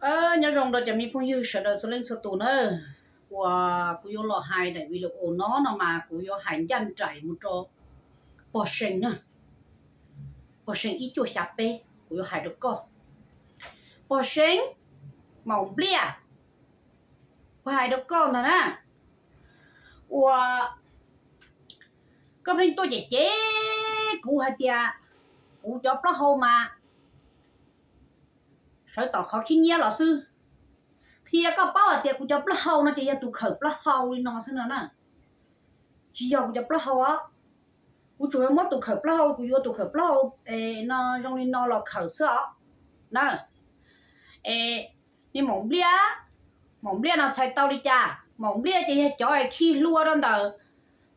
Nyob zoo rau cov me phooj ywg sawv daws txhua leej txhua tus na. Uas kuv yuav los hais daim video no no mas kuv yuav hais ncaj nraim mus rau pog See na. Pog See ib cuaj xya peb, kuv yuav hais rau koj. Pog See, maum npliaj, kuv hais rau koj ntag na. Uas koj pheej tuaj cem cem kuv hais tias kuv cov plaub hau mas sawv tom qhov khib nyiab los xwb. Qhia koj paub hais tias kuv cov plaub hau no ces yog tus khawm plaub hau li no xwb no na. Tsis yog kuv cov plaub hau os. Kuv tsuas yog muab tus khawm plaub hau, kuv yuav tus khawm plaub hau no zoo li no los khawm xwb os na. Es niag maum npliaj, maum npliaj no txhais tau li cas? Maum npliaj ces yog cov khi hlua rau ntawm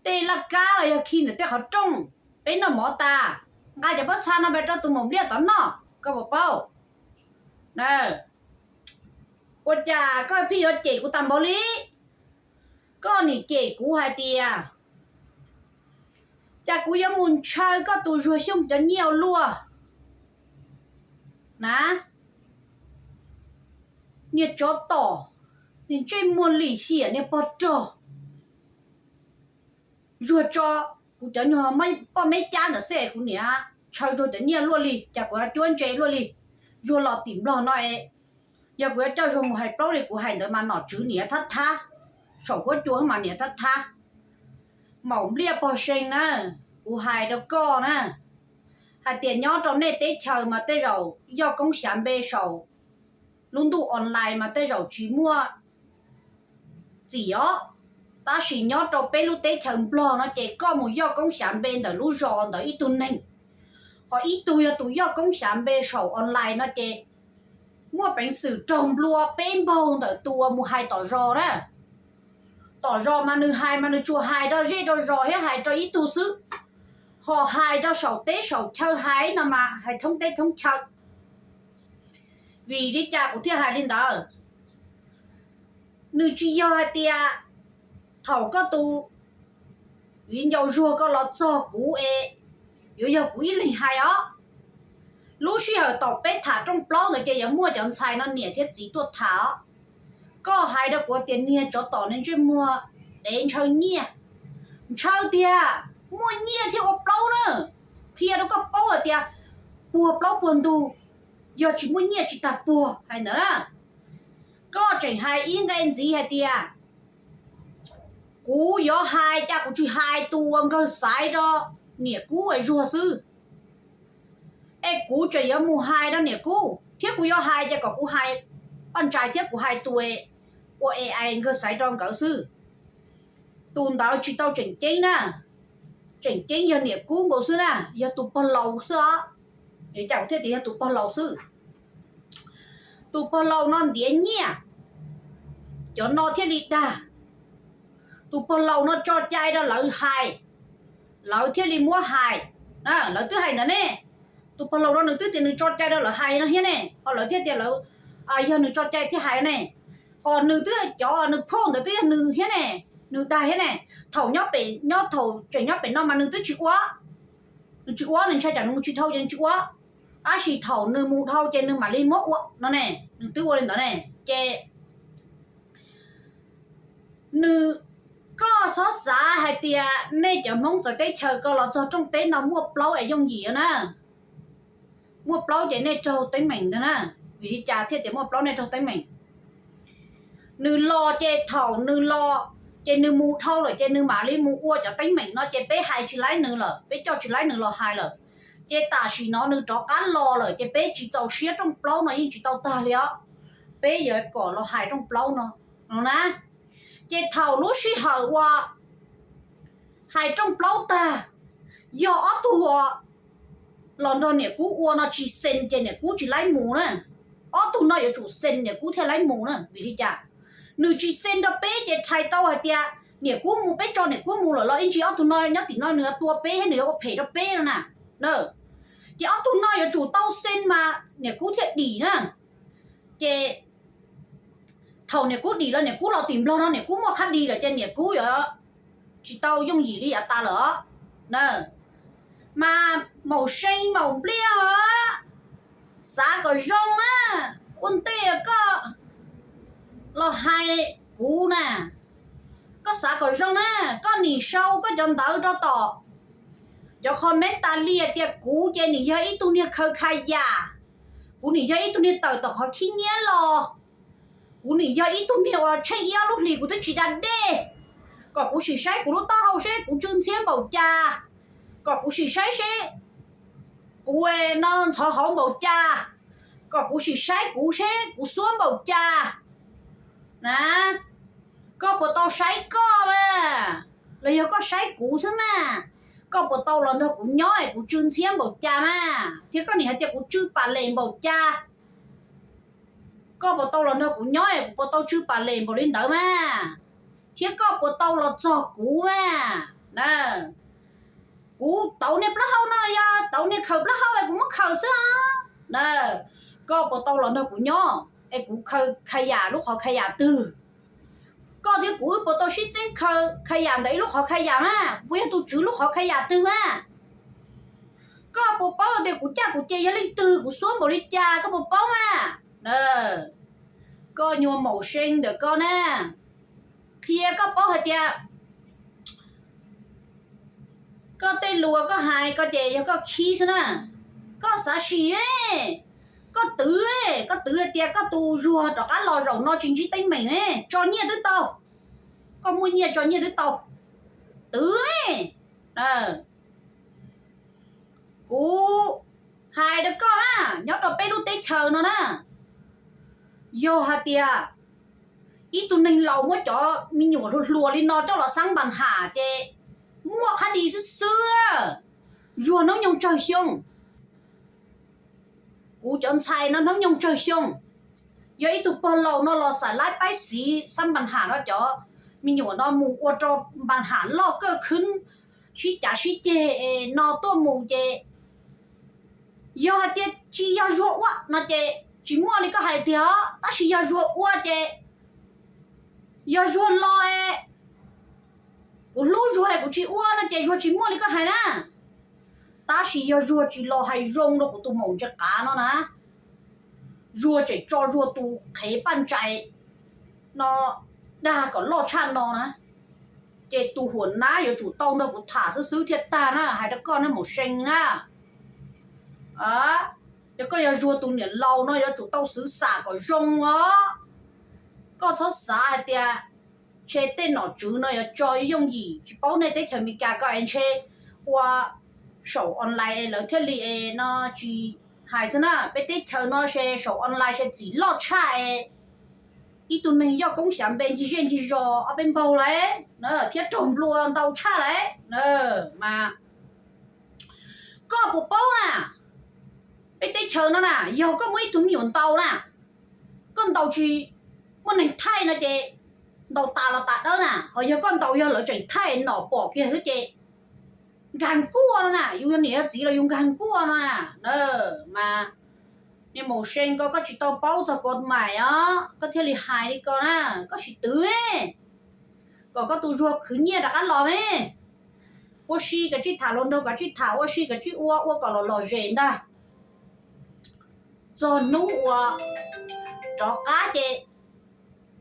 tej laj kab los yog khi ntawm tej qhov rooj. Peb noj mov tas, nqa cov pob txha no pes rau tus maum npliaj tod noj, koj puas paub? Ua cas koj pheej yuav cem kuv tas npaum li? Koj nim cem kuv hais tias cas kuv yuav mus ntshaw koj tus Zuag Xyooj cov nyiaj ua luaj na. Niag tsov tom, niag ntsej muag lim hiam, niag pog rog, Zuag tso kuv cov nyuag poj meb cab ntawm xwb es kuv niam ntshaw Zuag cov nyiaj luaj li, cas kuv yuav cuab ntse luaj li. Zuag los tim Nplog no es, yog kuv yuav coj Zuag mus hais plaub li kuv hais ntawd mas nom tswv niam thab thab, saum huab cua mas niam thab thab. Maum npliaj pog See na, kuv hais rau koj na, hais tias nyob rau nej teb chaws mas tej zaum yoj koob xyav npe saum lub ntuj online mas tej zaum tsis muaj txim os. Tab sis nyob rau peb lub teb chaws Nplog no ces koj mus yoj koob xyav npe ntawm lub zos ntawd ib tug neeg, ho ib tug yog tus yoj koob xyav npe saum online no ces muaj peev xwm raug nplua peb npaug ntawm tus uas mus hais tom zos na. Tom zos mas nws hais mas nws tsuas hais rau zej rau zos thiab hais rau ib tug xwb, ho hais rau saum teb saum chaw hais no mas hais thoob teb thoob chaw. Vim li cas kuv thiaj hais li ntawd? Nws tsis yog hais tias thaum koj tus viv ncaus Zuag koj los txog kuv es yuav yog kuv ib leeg hais os. Lub sij hawm thaum peb tham rooj plaub ntawd ces yuav muaj cov ntxhais no niam thiab txiv tuaj tham os. Koj hais rau kuv tias niag tsov tom niag ntsej muag dev ntshaw nyiaj. Ntshaw tiag, muaj nyiaj thiaj ua plaub na. Qhia rau koj paub hais tias puag plaub puag ntug, yog tsis muaj nyiaj tsis tas puag hais ntawd na. Koj tseem hais ib nqe ntxiv hais tias kuv yuav hais, cas kuv tsis hais tus uas nkawg xaiv rau niam Kub es Zuag xwb, es kuv tseem yuav mus hais rau niam Kub thiab. Kuv yuav hais ces kom kuv hais Paj Ntsais thiab kuv hais tus ua es nkawg xaiv rau nkawd xwb. Tus ntawd tsis tau tseem ceeb na, tseem ceeb yog niam Kub nkaus xwb na, yog tus pog laus xwb os. Cas kuv thiaj tias yog tus pog laus xwb? Tus pog laus no ntiav nyiaj, cov no thiaj li dag. Tus pog laus no tso cai rau lawv hais, lawv thiaj li muab hais. Lawv twb hais ntawd ne, tus pog laus no nws twb tias nws tso cai rau lawv hais no thiab ne, ho lawv thiaj tias lawv, yog nws tso cai thiaj hais ne. Ho nws twb cov nws phauj ntawd twb yog nws thiab ne, nws dag thiab ne. Thaum nyob pem, nyob thaum tseem nyob pem no mas nws twb tsis ua, nws tsis ua, nws ntshai tsam nws mus tsis dhau ces nws tsis ua. Tab sis thaum nws mus dhau ces nws mam li muab ua no ne, nws twb ua li ntawd ne. Ces nws, koj txhob xav hais tias nej cov Hmoob txawv teb chaws ko los txog rooj teb no muaj plaub es yooj yim na. Muaj plaub ces nej raug teeb meem ntag na. Vim li cas thiaj tias muaj plaub nej raug teeb meem? Nws los ces thaum nws los ces nws mus dhau lawm ces nws mam li mus ua cov teeb meem no ces peb hais tsis laib nws lawm, peb coj tsis laib nws los hais lawm. Ces tam sim no nws rov qab los lawm ces peb tsis txaus siab, rooj plaub no yeej tsis tau tag li os. Peb yuav kom los hais rooj plaub no, no na. Ces thaum lub sij hawm uas hais rooj plaub tag, yog ob tug uas los nrog niam Kub ua no tsis xees ces niam Kub tsis laib mus na. Ob tug no yuav tsum xees niam Kub thiaj laib mus na. Vim li cas? Nws tsis xees rau peb ces txhais tau hais tias niam Kub mus, peb tso niam Kub mus lawm los ib ntsis ob tug no nyob tim no nws yuav tua peb thiab nws yuav ua phem rau peb no na. Ces ob tug no yuav tsum tau xees mas niam Kub thiaj dim na. Ces thaum niam Kub dim los niam Kub los tim Nplog no niam Kub muaj qhab dis lawm ces niam Kub yuav tsis tau yooj yim li yav tas lawm os. Mas maum See maum npliaj os, xav kom zoo na, ua ntej koj los hais kuv na. Koj xav kom zoo na, koj nim sau koj cov ntawv rau tom cov comment tas li tias kuv ces nim yog ib tug niag khaws kha yam, kuv nim yog ib tug niag tawm tom qhov khib nyiab los, kuv nim yog ib tug niag uas tsheej ib ob lub hlis kuv twb tsis da dej, kom kuv sim saib kuv lub taub hau seb kuv tsw ntxhiab npaum cas, kom kuv sim saib seb kuv no ntxhov hauv npaum cas, kom kuv sim saib kuv seb kuv xuab npaum cas na. Koj puas tau saib koj mas, los yog koj saib kuv xwb mas? Koj puas tau los nrog kuv nyob es kuv tsw ntxhiab npaum cas mas? Thiab koj nim hais tias kuv tsw pam les npaum cas? Koj puas tau los nrog kuv nyob es kuv puas tau tsw pam les npaum li ntawd mas? Thiab koj puas tau los txog kuv mas? Kuv tauv niag plaub hau no yog tauv niag khaws plaub hau es kuv muab khaws xwb os. Koj puas tau los nrog kuv nyob es kuv khaws kha yam lub qhov kha yam twg? Koj thiab kuv wb puas tau sib txeeb khaws kha yam ntawm ib lub qhov kha yam mas? Kuv puas yog tus tswv lub qhov kha yam twg mas? Koj puas paub tias kuv caj kuv ces yog leej twg, kuv xuab npaum li cas koj puas paub mas? Koj nyuag maum see ntawm koj na, qhia koj paub hais tias koj tej lus koj hais koj ces yog koj khib xwb na. Koj xav sim, koj twv, koj twv hais tias koj tus zuag rov qab los zaum no tsis ntsib teeb meem, tso nyiaj twb tau. Koj muaj nyiaj tso nyiaj twb tau. Twv, kuv hais rau koj na, nyob rau peb lub teb chaws no na, yog hais tias ib tug neeg laus muab cov me nyuam hluas hluas li no coj los xab npas ham ces muaj qhab dis xwb xwb. Zuag hnub nyoog tsawg xyoo? Kuv cov ntxhais no hnub nyoog tsawg xyoo? Yog ib tug pog laus no los xaim laib paib xiv xab npas ham no, cov me nyuam no mus ua rau npas ham loj kawj khwb, sib cav sib ceg es no tuaj mus ces yog hais tias tsis yog Zuag ua no ces tsis muaj li koj hais tiag os. Tab sis yog Zuag ua ces, yog Zuag los es kuv hlub Zuag es kuv tsis ua no ces Zuag tsis muaj li koj hais na. Tab sis yog Zuag tsis los hais zoo rau kuv tus maum ntse qav no na, Zuag tseem tso Zuag tus qhev paj ntsais no dag kom loj tshaj no na, ces tus huam nab yuav tsum tau nrog kuv tham xwb xwb thiaj tag na, hais rau koj na maum see na. Yog koj yog Zuag tus niam laus no yuav tsum tau xwv xam kom zoo os. Koj txhob xav hais tias ntshe tej nom tswv no yuav tso yooj yim, tsis paub nej teb chaws Amelikas ko es ntshe ua saum online lawv thiaj li es no tsis hais xwb na. Peb teb chaws no se saum online se txim loj tshaj es ib tug neeg yoj koob xyav npe ncig zej ncig zos ob peb npaug lawm thiab raug nplua ntau tshaj lawm mas. Koj puas paub na, peb teb chaws no na yog koj muaj ib tug me nyuam ntaus na, koj ntaus tsis muaj neeg thaij no ces ntaus tas los tas dawb na, ho yog koj ntaus yog lawv tseem thaij nom pom kiag xwb ces nkag nkuaj no na, yus yog niam yog txiv los yus nkag nkuaj no na. Mas niag maum see ko, koj tsis tau paub txog koj mais os koj thiaj li hais li ko na. Koj sim twv, kom koj tus Zuag khwv nyiaj rov qab los me. Ua si kom tsij tham hluas nraug, kom tsij tham ua si kom tsij ua, ua kom los lom zem ntag. Txog hnub uas rov qab ces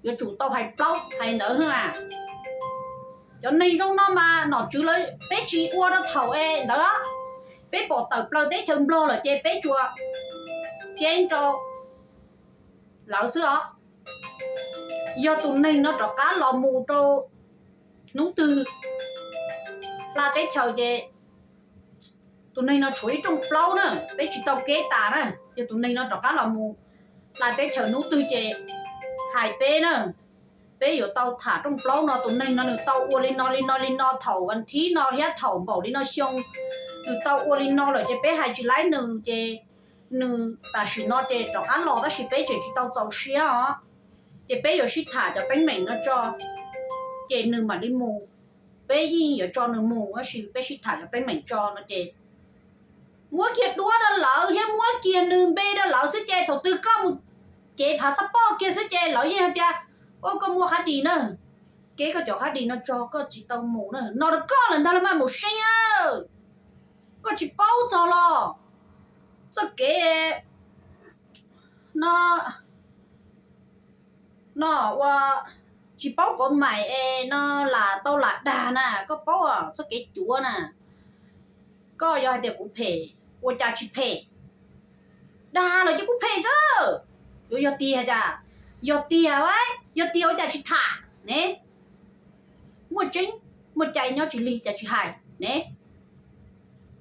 yuav tsum tau hais plaub hais ntawd. Cov neeg zoo no mas nom tswv lawv peb tsis ua rau thaum es ntawd, peb pom tawm plaws teb chaws Nplog lawm ces peb tsuas ceeb rau lawv xwb os. Yog tus neeg no rov qab los mus rau hnub twg hla teb chaws ces tus neeg no tshuav ib rooj plaub na, peb tsis tau kev tas na. Yog tus neeg no rov qab los mus hla teb chaws hnub twg ces hais peb na, peb yuav tau tham rooj plaub no. Tus neeg no nws tau ua li no li no li no thaum vas thiv no thiab thaum npaum li no xyoo, nws tau ua li no lawm ces peb hais tsis laib nws ces nws tam sim no ces rov qab los tab sis peb tseem tsis tau txaus siab os. Ces peb yuav sib tham cov teeb meem no tso, ces nws mam li mus. Peb yeej yuav tso nws mus tab sis peb sib tham cov teeb meem tso no ces muab kiag duab rau lawv thiab muab kiag nws npe rau lawv xwb ces thaum twg koj mus cev phav xab poj kiag xwb ces lawv yeej hais tias, ua koj muaj qhab dis na, kev koj cov qhab dis no tso koj tsis tau mus na, no rau koj lawm ntag los mas maum see. Koj tsis paub txog los txoj kev no No ua tsis paub kov mais es no lam tau lam dag na, koj paub txoj kev cuav na. Koj yog hais tias kuv phem, ua cas tsis phem? Dag lawm ces kuv phem xwb. Yuav yog tiag cas? Yog tiag, yog tiag ua cas tsis tham ne? Muaj tseeb muaj cai nyob tsis lig cas tsis hais ne?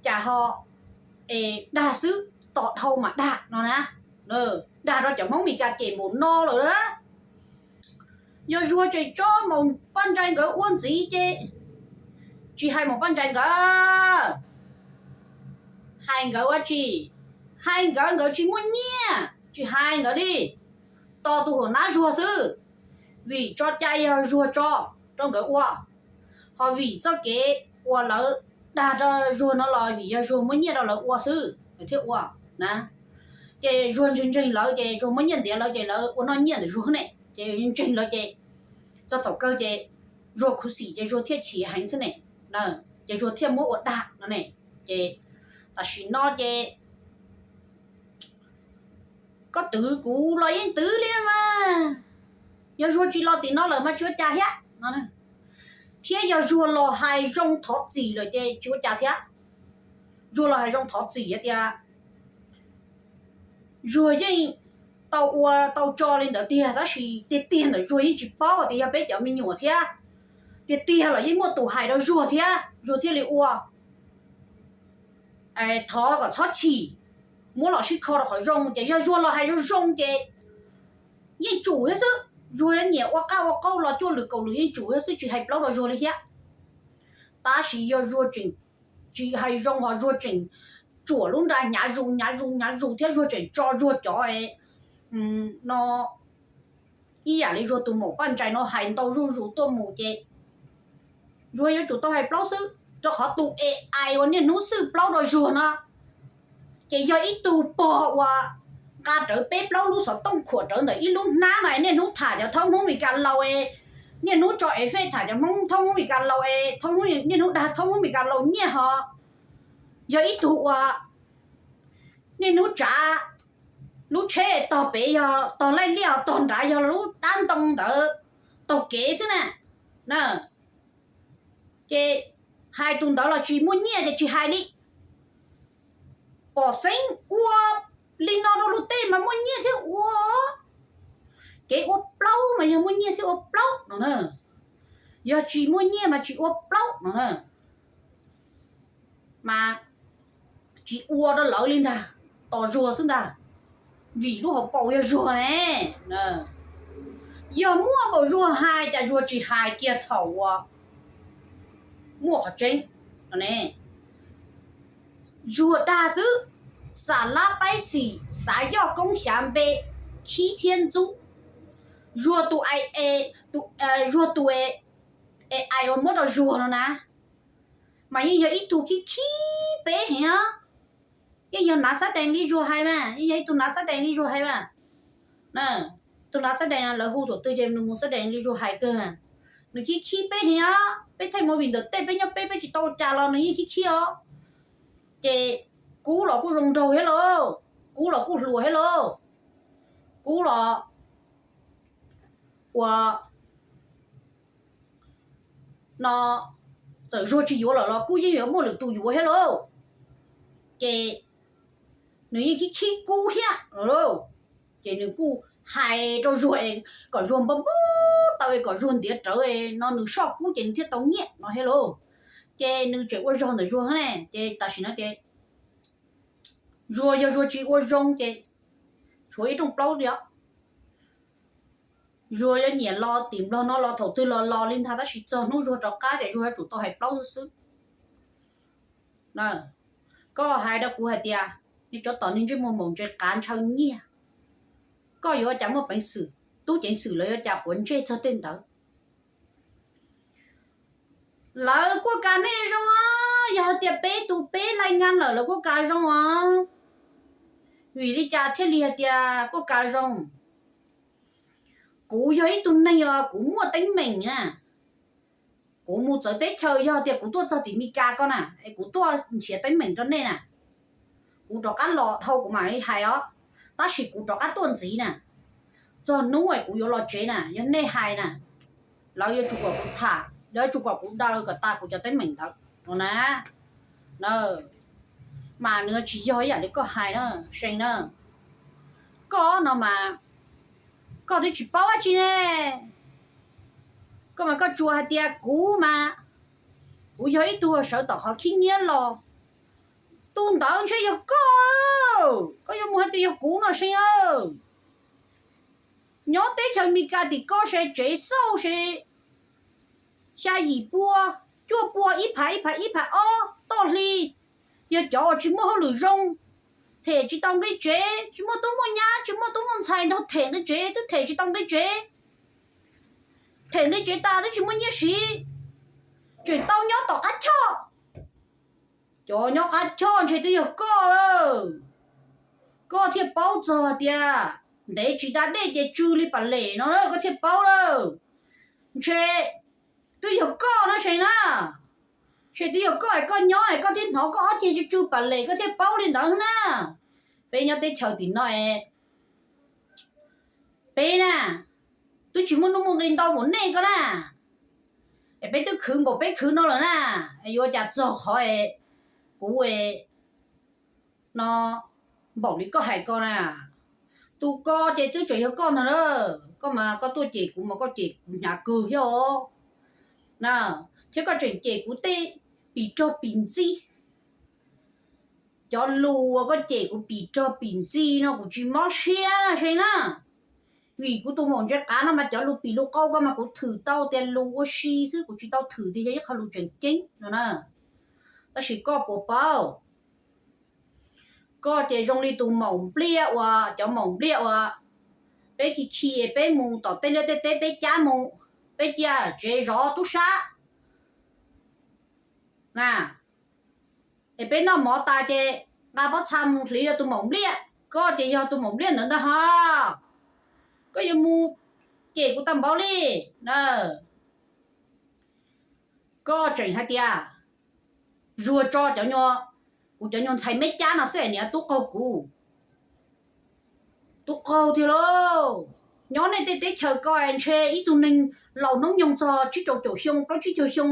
Cas ho es dag xwb, tos dhau mas dag no na. Dag rau cov Hmoob Mes Kas cem npaum no lawm na. Yog Zuag tseem tso Maum Paj Ntsais nkawd ua ntxiv ces tsis hais Maum Paj Ntsais nkawd, hais nkawd ua tsi? Hais nkawd, nkawd tsis muaj nyiaj tsis hais nkawd li, tos tus huam nab Zuag xwb. Vim tso cai yog Zuag tso rau nkawd ua, ho vim txoj kev uas lawv dag rau Zuag no los vim yog Zuag muab nyiaj rau lawv ua xwb lawv thiaj ua na. Ces Zuag ntseeg ntseeg lawv ces Zuag muab nyiaj ntiav lawv ces lawv ua noj nyiaj ntawm Zuag ne, ces ntseeg lawv ces txog thaum kawg ces Zuag khuv xim ces Zuag thiaj chim heev xwb ne, ces Zuag thiaj muab ua dag no ne. Ces tam sim no ces koj twv kuv los yeej twv li mas, yog Zuag tsis los tim no lawm mas tsis ua cas thiab no. Thiab yog Zuag los hais zoo thov txim lawm ces tsis ua cas thiab. Zuag los hais zoo thov txim tias Zuag yeej tau ua tau tso li ntawd tiag, tab sis tiag tiag ntawm Zuag yeej tsis paub tias yog peb cov me nyuam thiab, tiag tiag los yeej muaj tus hais rau Zuag thiab Zuag thiaj li ua. Thov kom txhob chim, muab los sib kho rau qhov zoo, ces yog Zuag los hais zoo zoo ces yeej tsum thiab xwb. Zuag nyiam ua qaj ua qaub los cuaj lwm kaum lwm yeej tsum thiab xwb, tsis hais plaub rau Zuag li thiab. Tab sis yog Zuag tseem tsis hais zoo ho Zuag tseem tsuam lub nra hnyav zus hnyav zus hnyav zus thiab Zuag tseem tso Zuag cov no ib yam li Zuag tus Maum Paj Ntsais no hais ntau zuj zus tuaj mus ces Zuag yuav tsum tau hais plaub xwb, rau qhov tus es ais uas niaj hnub xwb plaub rau Zuag no ces yog ib tug pog uas nqa rawv peb plaub lub xov tooj khuam rawv ntawm ib lub hnab no es niaj hnub tham cov thaub Hmoob Mes Kas laus es niaj hnub tso es fej tham cov Hmoob thaub Hmoob Mes Kas laus es thaub Hmoob niaj hnub dag thaub Hmoob Mes Kas laus nyiaj ho yog ib tug uas niaj hnub tsav lub tsheb tog pem yog tog laij liaj, tog nrad yog lub dab ntoo ntawd taug kev xwb na. Ces hais tus ntawd los tsis muaj nyiaj ces tsis hais li. Pom xeeb ua li no rau luag tej mas muaj nyiaj thiab ua. Kev ua plaub mas yog muaj nyiaj thiab ua plaub no na, yog tsis muaj nyiaj mas tsis ua plaub no na. Mas tsis ua rau lawv li ntag, tos Zuag xwb ntag, vim lub hauv paus yog Zuag ne. Yog muaj npaum Zuag hais cas Zuag tsis hais kiag thaum uas muaj qhov tseeb ne? Zuag dag xwb, xam lab paib xim, xav yoj koob xyav npe, khib thiab ntxub. Zuag tus ais, Zuag tus es ais uas muab rau Zuag no na, mas yeej yog ib tug khib khib peb heev os. Yeej yog nav xab dees li Zuag hais mas, yeej yog ib tug nav xab dees li Zuag hais mas. Tus nav xab dees lawv hu thaum twg ces nws mus xab dees li Zuag hais kawg. Nws khib khib peb heev os, peb thaij movie ntawm tej peb nyob peb peb tsis tau ua cas los nws yeej khib khib os. Ces kub los kuj zoo nraug thiab lauj, kub los kuj hluas thiab lauj, kub los ua no txawm Zuag tsis yuav lawm los kuj yeej yuav muaj lwm tus yuav thiab lauj. Ces nws yeej khib khib kub thiab lauj. Ces nws kuj hais rau Zuag es kom Zuag npau npau taws es kom Zuag ntiav rawv no nws soj kub ces nws thiaj tau nyiaj no thiab lauj. Ces nws tseem ua zog ntawm Zuag ne, ces tam sim no ces Zuag yog Zuag tsis ua zoo ces tshuav ib rooj plaub li os. Zuag yuav nyiam los tim Nplog no los thaum twg los los li ntag, tab sis txog hnub Zuag rov qab ces Zuag yuav tsum tau hais plaub xwb xwb. Koj hais rau kuv hais tias nej tsov tom nej ntsej muag maum ntses qav ntshaw nyiaj, koj yuav ua cas muaj peev xwm, tub ceev xwm lawv yuav cas quav ntsej txog tej ntawd? Lawv kuj kam nej zoo os, yog hais tias peb tus peb laij nyab lawm lawv kuj kam zoo os. Vim li cas thiaj li hais tias kuj kam zoo? Kuv yog ib tug neeg os, kuv muaj teeb meem na. Kuv mus txawv teb chaws, yog tias kuv tuaj txog tim Mes Kas ko na es kuv tuaj nrhiav teeb meem rau nej na, kuv rov qab los dhau kuv mam li hais os. Tab sis kuv rov qab tuaj ntxiv na, Txog hnub es kuv yuav los tsev na, yog nej hais na, lawv yuav tsum kom kuv tham, lawv yuav tsum kom kuv daws kom tas kuv cov teeb meem ntawd no na. Mas nws tsis yog ib yam li koj hais na, See na. Koj no mas koj twb tsis paub dab tsi ne. Koj mas koj tsuas hais tias kuv mas, kuv yog ib tug sawv tom qhov khib nyiab los. Tus ntawd ntshe yog koj. Koj yuav mus hais tias yog kuv no, See aw. Nyob teb chaws Amelikas tim koj se tsev xauj se xya yim pua, cuaj pua, ib phav ib phav ib phav ob toj hli. Yog cov uas tsis muaj hauj lwm zoo, them tsis tau nqi tsev, tsis muaj tub muaj nyab, tsis muaj tub muaj ntxhais nrog them nqi tsev, twb them tsis tau nqi tsev. Them nqi tsev tas twb tsis muaj nyiaj siv, tseem tau nyob tom qab choj. Cov nyob qab choj ntshe twb yog koj lawm. Koj thiaj paub txog tias ntev tsis da dej ces tsw li pam lem no na, koj thiaj paub lawm. Ntshe twb yog koj no, See na. Ntshe twb yog koj es koj nyob es koj thiaj hnov koj ob ceg tsw tsw pam lem, koj thiaj paub li ntawd na. Peb nyob teb chaws tim no es peb na, twb tsis muaj nuj muaj nqi ntau npaum nej ko na. Es peb twb khwv npaum peb khwv no lawm na, es yuav cas txog qhov es kuv no npaum li koj hais ko na. Tus ko ces twb tseem yog koj ntag na. Koj mas koj tuaj cem kuv mas koj cem kuv hnyav kawg thiab os. Thiab koj tseem cem kuv tej pim rog pim ntxi. Cov lus uas koj cem kuv pim rog pim ntxi no kuv tsis mob siab na, See na. Vim kuv tus maum ntse qav no mas cov lus pim lus qau ko mas kuv thwm tau tias lus ua si xwb, kuv tsis tau thwm tias yog ib qho lus tseem ceeb no na. Tab sis koj puas paub, koj ces zoo li tus maum npliaj uas, cov maum npliaj uas peb khi khi peb mus tom tej liaj tej teb peb cab mus, peb cia tsev zov tub sab na, es peb noj mov tas ces nqa pob txha mus hliv rau tus maum npliaj. Koj ces yog tus maum npliaj ntawd ntag ho. Koj yuav mus cem kuv tag npaum li na. Koj tseem hais tias Zuag tso cov, kuv cov nyuag ntxhais me cab no xwb es niam tub qaug kuv. Tub qaug tiag lauj. Nyob nej tej teb chaws ko es ntshe ib tug neeg laus hnub nyoog txog tsib rau caum xyoo plaub tsib caug xyoo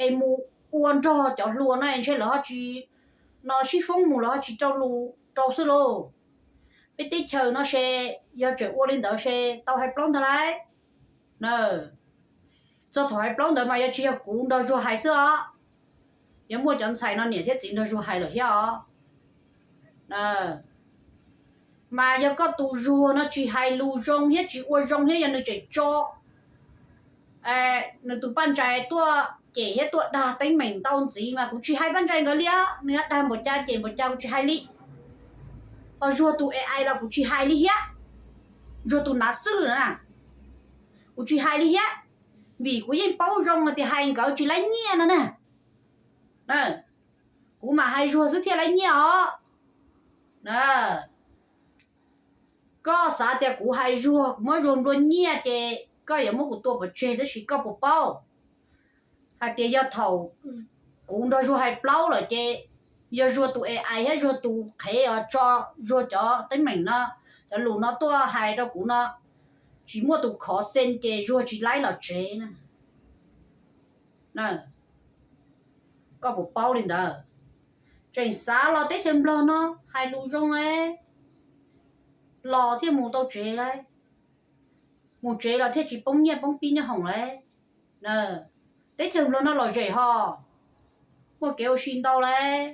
es mus ua nrog cov hluas no es ntshe lawv ho tsis, no sib foob mus lawv ho tsis rau lus rau xwb lauj. Peb teb chaws no se yog tseem ua li ntawd se tau hais plaub ntag lauj. Txog thaum hais plaub ntawd mas yuav tsis yog kuv nrog Zuag hais xwb os. Yuav muaj cov ntxhais no niam thiab txiv nrog Zuag hais lawm thiab os. Mas yog koj tus Zuag no tsis hais lus zoo thiab tsis ua zoo thiab yog nws tseem tso nws tus Paj Ntsais tuaj cem thiab tuaj dag teeb meem ntau ntxiv mas kuv tsis hais Paj Ntsais nkawd li os. Nws dag npaum cas cem npaum cas kuv tsis hais li. Ho Zuag tus A I los kuv tsis hais li thiab. Zuag tus nav xwb na, kuv tsis hais li thiab. Vim kuv yeej paub zoo tias hais nkawd tsis laib nyiaj no na. Kuv mam hais Zuag xwb thiaj laib nyiaj os. Koj xav tias kuv hais Zuag, kuv muab Zuag nplua nyiaj ces koj yuav muab kuv tua pov tseg, tab sis koj puas paub hais tias yog thaum kuv nrog Zuag hais plaub lawm ces yog Zuag tus A I thiab Zuag tus qhev os tso Zuag cov teeb meem no, cov lus no tuaj hais rau kuv no, tsis muaj tus khov xees ces Zuag tsis laib los tsev na. Koj puas paub li ntawd? Tseem xav los teb chaws Nplog no hais lus zoo lauj, los thiaj mus tau tsev lauj. Mus tsev los thiaj tsis poob nyiaj poob pib nyob hoom lauj. Teb chaws Nplog no lom zem ho, muaj kev ua si ntau lauj,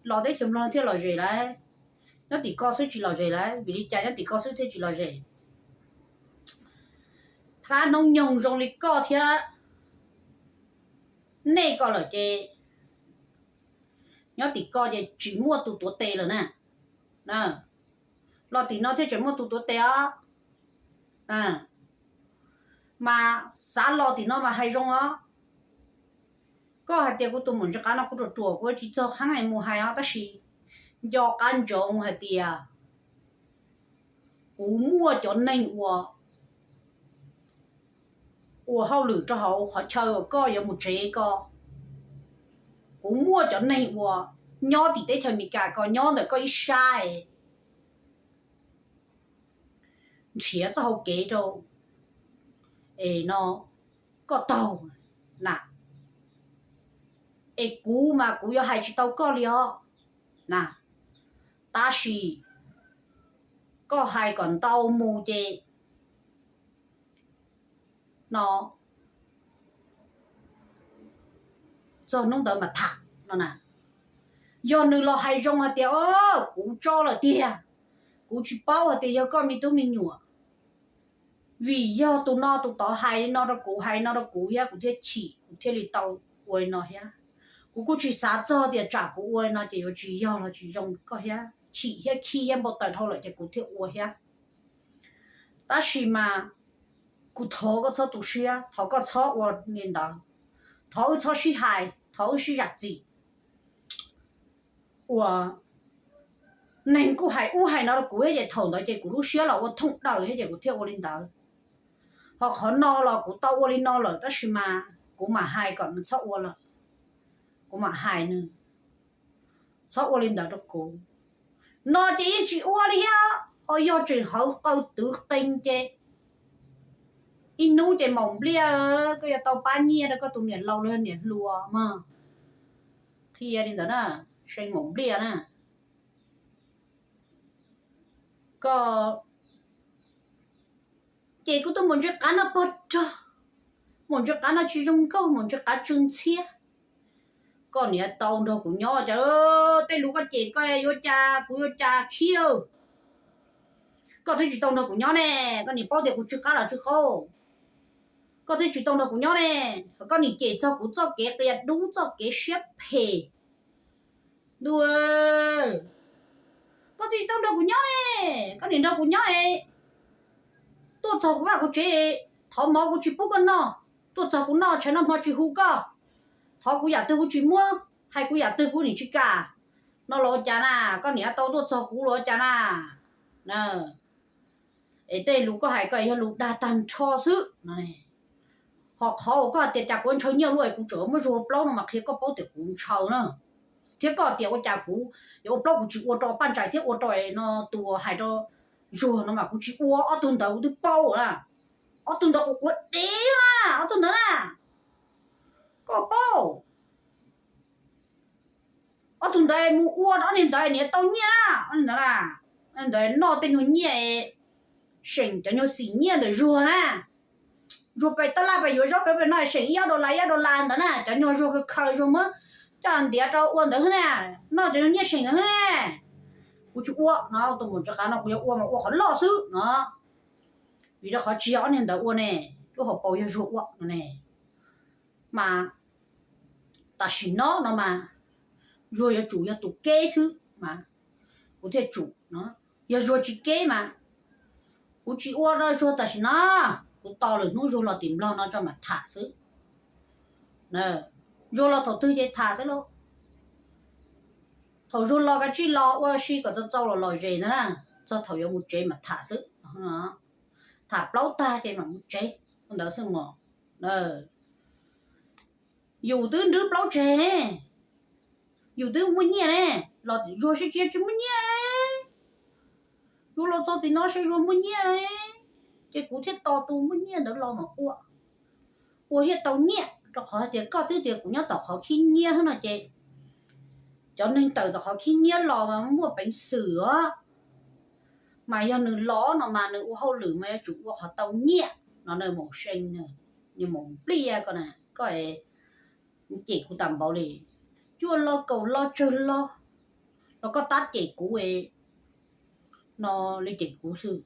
los teb chaws Nplog no thiaj lom zem lauj. Nyob tim ko xwb tsis lom zem lauj, vim li cas nyob tim ko xwb thiaj tsis lom zem? Phab hnub nyoog zoo li koj thiab nej ko lawm ces nyob tim ko ces tsis muaj tus tuav tes lawm na. Los tim no thiaj tseem muaj tus tuav tes os. Mas xav los tim no mas hais zoo os. Koj hais tias kuv tus maum ntse qav no kuv ruam ruam kuv tsis txog qhov es mus hais os, tab sis nco qab ntsoov hais tias kuv muaj cov neeg uas ua hauj lwm rau hauv qhov chaw uas koj yuav mus tsev ko. Kuv muaj cov neeg uas nyob tim teb chaws Amelikas ko nyob ntawm koj ib sab es nrhiav txoj hau kev rau es no koj taug na. Es kuv mas kuv yuav hais tsis tau koj li os na, tab sis koj hais kom ntau mus ces no txog hnub ntawd mas tham no na. Yog nws los hais zoo hais tias o, kuv tso lawm tiag, kuv tsis paub hais tias yog koj me tub me nyuam, vim yog tus no tus tod hais li no rau kuv, hais li no rau kuv thiab kuv thiaj chim kuv thiaj li tau ua li no thiab. Kuv kuj tsis xav txog tias tsam kuv ua li no ces yuav tsis yog los tsis zoo koj thiab, chim thiab khib thiab npau taws dhau lawm ces kuv thiaj ua thiab. Tab sis mas kuv thov koj txhob tu siab, thov koj txhob ua li ntawd, thov wb txhob sib hais, thov wb sib zam txim. Ua neeg kuj hais ub hais no rau kuv thiab ces thaum ntawd ces kuv lub siab los ua thooj daws thiab ces kuv thiaj ua li ntawd. Ho qhov no los kuv tau ua li no lawm tab sis mas kuv mam hais kom nws txhob ua lawm, kuv mam hais nws txhob ua li ntawd rau kuv. No ces yeej tsis ua li thiab, ho yog tseem hawv qawv twv qee ces ib hnub ces maum npliaj, koj yuav tau pab nyiaj rau koj tus niam laus los niam hluas mas. Qhia li ntawd na, see maum npliaj na. Koj ces kuv tuaj mus ntsia qav no pog rog, mus ntsia qav no tsis zoo nkauj, mus ntsia qav tsw ntxhiab. Koj niam tau nrog kuv nyob cas, tej lus koj cem koj yuav cas kuv yuav cas khiav. Koj twb tsis tau nrog kuv nyob ne, koj niam paub tias kuv tsw qab los tsw qaub. Koj twb tsis tau nrog kuv nyob ne, koj niam cem txog kuv txoj kev qias dub, txoj kev siab phem. Ntuj, koj twb tsis tau nrog kuv nyob ne, koj niam nrog kuv nyob es tuaj txog kuv vaj kuv tsev, thov mov kuv tsis pub koj noj, tuaj txog kuv noj tshav noj hmo tsis hu koj, thov kuv yam twg kuv tsis muab, hais kuv yam twg kuv nim tsis kam, no los ua cas na, koj niam tau tuaj txog kuv los ua cas na. Es tej lus koj hais ko yog lus dag tag nrho xwb no. Ho qhov uas koj hais tias cas kuv ntshaw nyiaj luaj es kuv tseem muab zuag plaub no mas qhia koj paub tias kuv ntshaw na. Thiab koj tias ua cas kuv yuav ua plaub kuv tsis ua rau Paj Ntsais thiab ua rau no tus hais rau Zuag no mas kuv tsis ua, ob tug ntawd kuv twb paub na. Ob tug ntawd ua ua dev na, ob tug ntawd na. Koj paub, ob tug ntawd mus ua ob niag ntawd niam tau nyiaj na, ob niag ntawd na, ntawd noj tej nyuag nyiaj, seem cov nyuag xim nyiaj ntawm Zuag na. Zuag pem tab laj pem yuav zaub pem pem no seem ib ob dollar ib ob dollar ntawd na, cov nyuag Zuag khaws khaws Zuag muab coj ntiav rau ua ntawd xwb na, noj cov nyuag nyiaj seem ntawd xwb na. Kuv tsis ua no, tus maum ntsis qav no kuv yuav ua mas ua qhov loj xwb no, vim rau qhov tsis yog ob niag ntawd ua ne, lub hauv paus yog Zuag ua no ne. Mas tam sim no no mas Zuag yuav tsum yog tus keb xwb mas kuv thiaj tsum no. Yog Zuag tsis keb mas kuv tsis ua rau Zuag tam sim no, kuv tos lwm hnub Zuag los tim Nplog no tso mam tham xwb. Zuag los thaum twg ces tham xwb lauj. Thaum Zuag los kav tsij los ua si kom txaus txaus los lom zem ntag na, txog thaum yuav mus tsev mas tham xwb. Tham plaub tag ces mam mus tsev, ua ntawd xwb mas. Yus twb nrhiav plaub tseg ne, yus twb muaj nyiaj ne, los Zuag sib tsis tsis muaj nyiaj. Yus los txog tim no seb Zuag muaj nyiaj ne, ces kuv thiaj tos tus muaj nyiaj ntawd los mas ua, ua thiaj tau nyiaj. Rau qhov tias koj twb tias kuv nyob tom qhov khib nyiab xwb no ces cov neeg tawm tom qhov khib nyiab los mas muaj peev xwm os. Mas yog nws los no mas nws ua hauj lwm mas yuav tsum ua qhov tau nyiaj no na. Maum See, nws maum npliaj ko na, koj cem kuv tas npaum li, cuaj lo kaum lo tsawg lo los koj tab cem kuv no li cem kuv xwb.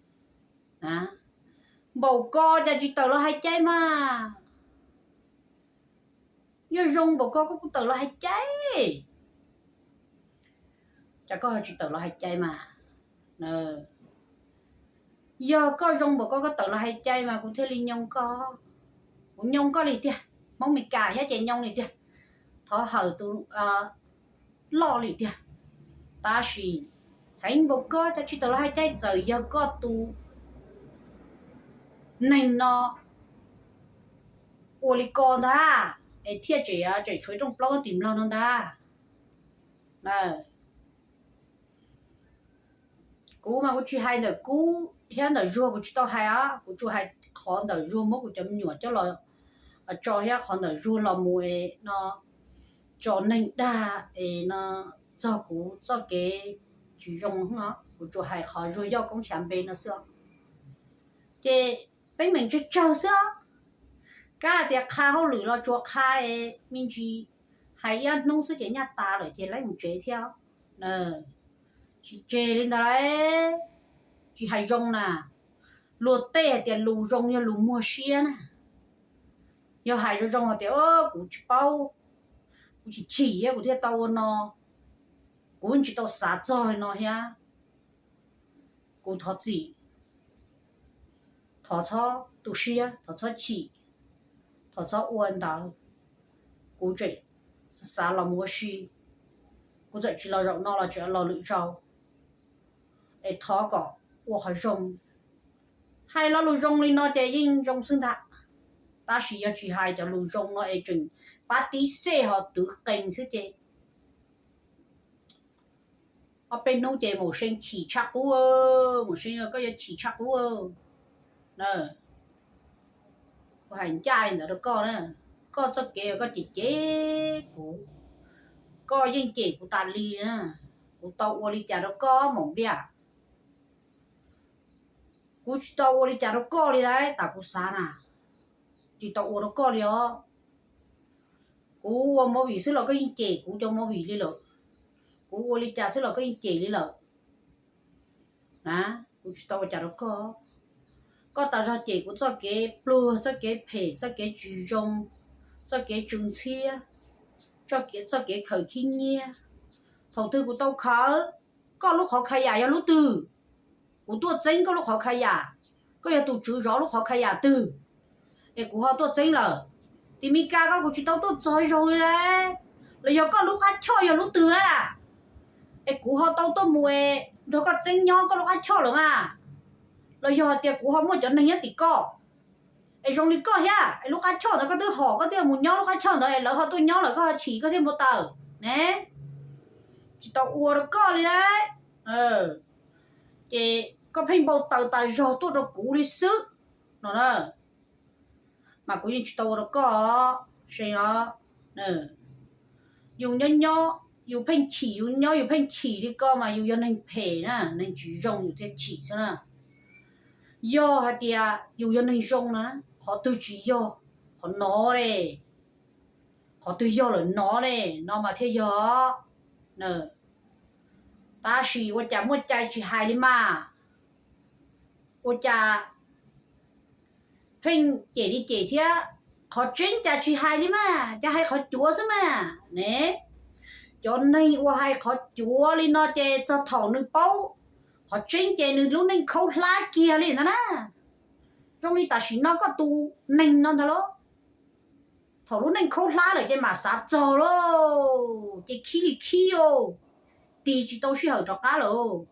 Npaum ko cas tsis tawm los hais cai mas. Yog zoo npaum ko koj kuj tawm los hais cai. Cas koj ho tsis tawm los hais cai mas? Yog koj zoo npaum ko koj tawm los hais cai mas kuv thiaj li nyoo koj. Kuv nyoo koj li tiag, Hmoob Mes Kas thiab ces nyoo li tiag. Thov hawm tus loj li tiag. Tab sis heev npaum ko cas tsis tawm los hais cai, txawm yog koj tus neeg no ua li ko ntag, es thiaj tseem, tseem tshuav rooj plaub tim Nplog no ntag. Kuv mas kuv tsis hais ntawm kuv thiab ntawm Zuag kuv tsis tau hais os, kuv tsuas hais qhov ntawm Zuag muab kuv cov me nyuam coj los tso thiab qhov ntawm Zuag los mus es no tso neeg dag es no txog kuv txoj kev tsis zoo no, kuv tsuas hais qhov Zuag Yoj Koob Xyav Npe no xwb os. Ces teeb meem tsawg tsawg xwb os. Kab hais tias qha hauj lwm los tsuas qha es me ntsis hais ib ob hnub xwb ces nyaj tas lawm ces laib mus tsev thiab. Tsis tseg li ntawd, tsis hais zoo na. Luag tej hais tias lus zoo yog lus muag siab na. Yog hais zoo zoo hais tias kuv tsis paub, kuv tsis chim kuv thiaj tau ua no, kuv tsis tau xav txog li no thiab. Kuv thov txim, thov txhob tu siab, thov txhob chim, thov txhob ua ntawd. Kuv tseem xav los mus ua si, kuv txawm tsis los zaum no los tseem los lwm zaus, es thov kom ua qhov zoo. Hais lo lus zoo li no ces yeej zoo xwb ntag, tab sis yog tsis hais cov lus zoo no es tseem pab tib xej ho twv qees xwb ces ob peb hnub ces Maum See chim tshaj qub. Maum See, koj yuav chim tshaj qub na. Kuv hais ncaj li ntawd rau koj na, koj txoj kev koj cem cem kuv, koj yeej cem kuv tas li na. Kuv tau ua li cas rau koj Maum Liaj? Kuv tsis tau ua li cas rau koj li lauj, tam kuv xav na, tsis tau ua rau koj li os. Kuv ua movie xwb los koj yeej cem kuv cov movie li lawm, kuv ua li cas xwb los koj yeej cem li lawm na. Kuv tsis tau ua cas rau koj, koj tas zog cem kuv txoj kev pluag, txoj kev phem, txoj kev tsis zoo, txoj kev tsw ntxhiab, txoj kev khaws khib nyiab. Thaum twg kuv tau khaws? Koj lub qhov kha yam yog lub twg? Kuv tuaj txeeb koj lub qhov kha yam, koj yog tus tswv zov lub qhov kha yam twg es kuv ho tuaj txeeb lawm? Tim Mes Kas koj kuv tsis tau tuaj txog zaug li lauj. Los yog koj lub qab choj yog lub twg a, es kuv ho tau tuaj mus es nrog koj txeeb nyob koj lub qab choj lawm mas? Los yog hais tias kuv ho muaj cov neeg nyob tim koj es zoo li koj thiab es lub qab choj ntawd koj twb hom koj twb mus nyob lub qab choj ntawd es lawv ho tuaj nyob lawm koj ho chim koj thiaj npau taws ne? Tsis tau ua rau koj li lauj. Ces koj pheej npau taws tas zog tuaj rau kuv li xwb no na. Mas kuv yeej tsis tau ua rau koj, See os. Yus nyob nyob yus pheej chim, yus nyob yus pheej chim li ko mas yus yog neeg phem na, neeg tsis zoo yus thiaj chim xwb na. Yog hais tias yus yog neeg zoo na, qhov twg tsis yog, qhov no ne, qhov twg yog lawm no ne, no mas thiaj yog. Tab sis ua cas muaj cai tsis hais li mas, ua cas pheej cem li cem thiab, qhov tseeb cas tsis hais li mas, cas hais qhov cuav xwb mas ne. Cov neeg uas hais qhov cuav li no ces txog thaum nws paub qhov tseeb ces nws lub neej khaub hlab kiag li ntag na. Zoo li tam sim no koj tus neeg no ntag lauj. Thaum lub neej khaub hlab lawm ces mam xav txog lauj, ces khib li khib os, tig tsis tau sij hawm rov qab lawm.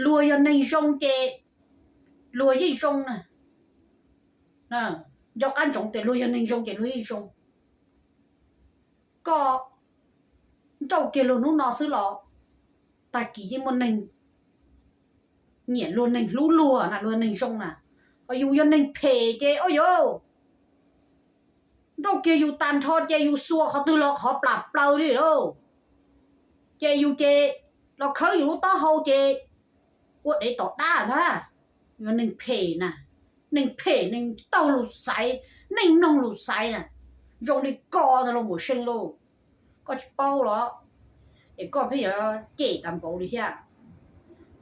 Luag yog neeg zoo ces luag yeej zoo na. Nco qab ntsoov tias luag yog neeg zoo ces luag yeej zoo. Koj nrauj kiag luag hnub no xwb los tag kis yeej muaj neeg nyiam luag, neeg hlub luag na, luag neeg zoo na. Ho yus yog neeg phem ces ua yuav nrauj kiag yus tag nrho ces yus xuas qhov twg los qhov plam plaws li lauj. Ces yus ces los khawb yus lub taub hau ces ua dev tom dab ntag. Yus neeg phem na, neeg phem, neeg taug lus xaiv, neeg mloog lus xaiv na. Zoo li ko ntag lauj Maum See lauj. Koj tsis paub los es koj pheej yuav cem tas npaum li thiab.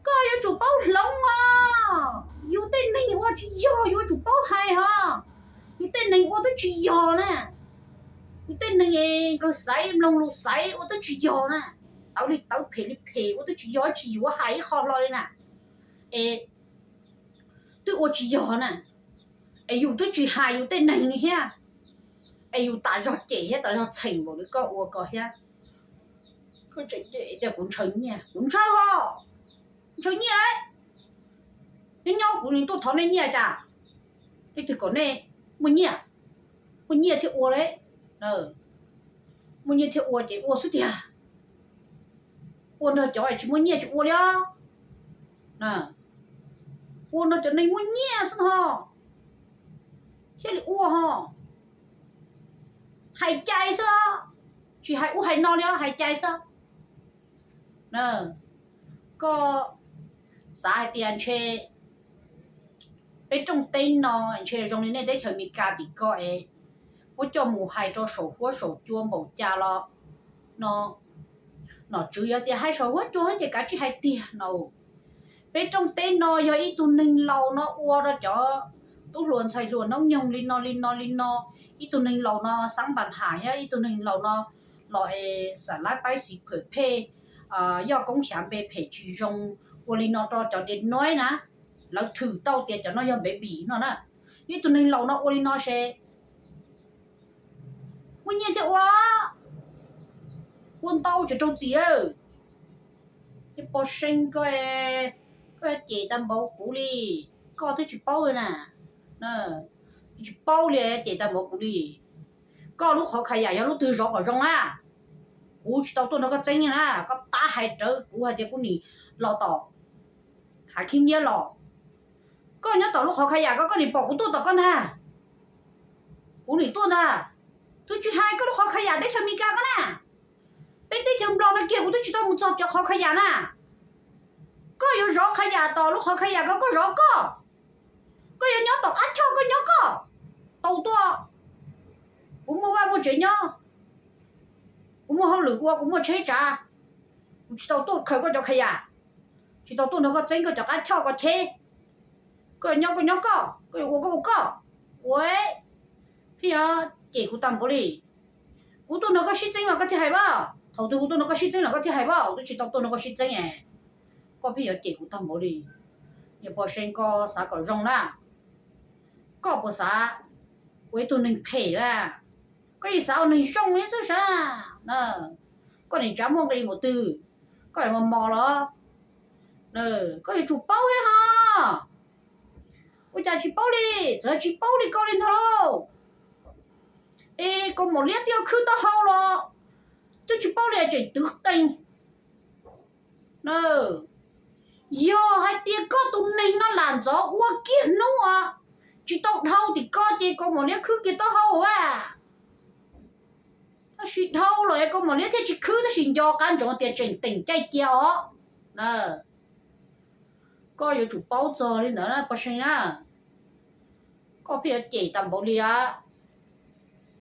Koj yuav tsum paub hloov os. Yus tej neeg ua tsis yog yuav tsum paub hais hos. Yus tej neeg ua twb tsis yog na. Yus tej neeg nkawd xaiv mloog lus xaiv ua twb tsis yog na. Tawv li tawv, phem li phem, ua twb tsis yog, tsis yuav hais ib qho hlo li na. Es twb ua tsis yog na. Es yus twb tsis hais yus tej neeg li thiab, es yus tas zog cem thiab tas zog txheem npaum li koj ua ko thiab. Koj tseem cem tias kuv ntshaw nyiaj, kuv ntshaw os, ntshaw nyiaj. Nyob nyob kuv nws tuaj thov nej nyiaj cas? Leej twg kom nej muaj nyiaj? Muaj nyiaj thiaj ua li. Muaj nyiaj thiaj ua ces ua xwb tiag. Ua nrog cov tsis muaj nyiaj tsis ua li os. Ua no cov neeg muaj nyiaj xwb ho, thiaj li ua ho. Hais cai xwb, tsis hais ub hais no li, hais cai xwb. Koj xav hais tias ntshe peb rooj teb no ntshe zoo li nej teb chaws Amelikas tim ko es muab coj mus hais rau saum huab saum cua npaum cas los no, nom tswv yog tias hais saum huab cua ces kav tsij hais tiag no. Peb rooj teb no yog ib tug neeg laus no ua rau cov tub hluas ntxhais hluas noob nyoog li no li no li no. Ib tug neeg laus no xab npas has thiab ib tug neeg laus no los es xam lab paib xis phawm phem, yoj koob xyav npe phem tsis zoo, ua li no rau cov dev nuaib na. Lawv thwm tau tias cov no yog npev vim no na. Ib tug neeg laus no ua li no ces muaj nyiaj thiaj ua, ua ntau tseem raug txim. Pov See, koj cem tag npaum kuv li, koj twb tsis paub li na, tsis paub li cem tag npaum kuv li. Koj lub qhov kha yam yog lub twg zov kom zoo na. Kuv tsis tau tuaj nrog koj txeeb na, koj tab hais rawv kuv hais tias kuv nim los tom Hav Khib Nyiab los. Koj nyob tom lub qhov kha yam ko koj nim pom kuv tuaj tom koj ntag. Kuv nim tuaj ntag. Twb tsis hais koj lub qhov kha yam teb chaws Amelikas ko na. Peb teb chaws Nplog no kiag kuv twb tsis tau mus txog cov qhov kha yam na. Koj yuav zov kha yam tom lub qhov kha yam ko koj zov koj. Koj yuav nyob tom qab choj koj nyob koj. Tau tuaj, kuv muaj vaj muaj tsev nyob, kuv muaj hauj lwm ua, kuv muaj tsheb tsav, kuv tsis tau tuaj khaws koj cov kha yam, tsis tau tuaj nrog koj txeeb koj cov qab choj koj cheb. Koj nyob koj nyob koj, koj yuav ua koj ua koj. Ua, pheej yuav cem kuv tag npaum li. Kuv tuaj nrog koj sib txeeb los koj thiaj hais vaj, thaum twg kuv tuaj nrog koj sib txeeb los koj thiaj hais vaj, kuv twb tsis tau tuaj nrog koj sib txeeb es koj pheej yuav cem kuv tag npaum li. Niag Pov See, koj xav kom zoo na. Koj puas xav ua ib tug neeg phem a? Koj yeej xav ua neeg zoo ib xwb sas. Koj nim tsav muaj nqis mus twg, koj yuav mos mos los? Koj yuav tsum paub thiab ho. Ua cas tsis paub li? Txawm tsis paub li koj li ntag lauj. Es kaus mom liab twb khwb taub hau los twb tsis paub li tseem twv qees. Yog hais tias koj tus neeg no lam ntxov ua kiag hnub os, tsis tau dhau tim ko ces kaus mom liab khwb kiag taub hau a. Tab sis dhau los kaus mom liab thiaj tsis khwb, tab sis nco qab ntsoov tias tseem teem caij cia os. Koj yuav tsum paub txog li ntawd na Pov See na. Koj pheej yuav cem tag npaum li a.